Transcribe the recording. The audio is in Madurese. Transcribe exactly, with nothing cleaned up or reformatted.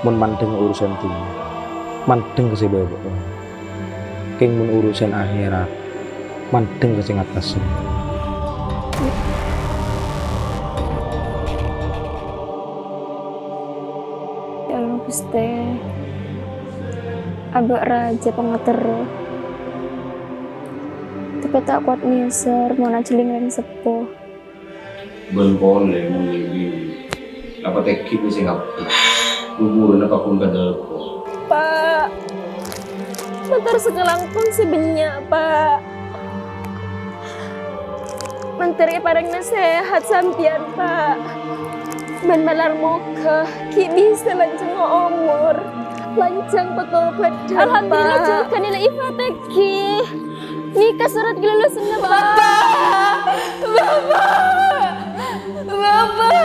Mon mandheng urusan dhunnya, mandheng ka sè bâbâ'ân. Kèng mon urusan akhèrat, mandheng ka sè ngattassa. Ya Allah, Ghustè, abâ' rajâ pangaterro. Tapè ta' kowat nèser mon ajhâlling rèng seppo. Bân polè mon ngèbin, apa tèngghi sè ngabdi? Kuburânna paggun ka dâpa'. Pa', motor sakalangkong sè bânnya', Pa'. Mandhâr èparèngana sehat sampèyan, Pa'. Bân malar moghâ ghi' bisa lanjhâng omor, lanjhâng pètobâdhân, alhamdulillah, Pa'. Jhughân la èpatèngghi. Nèka sorat kelulusanna, Pa'. Bapa! Bapa! Bapa!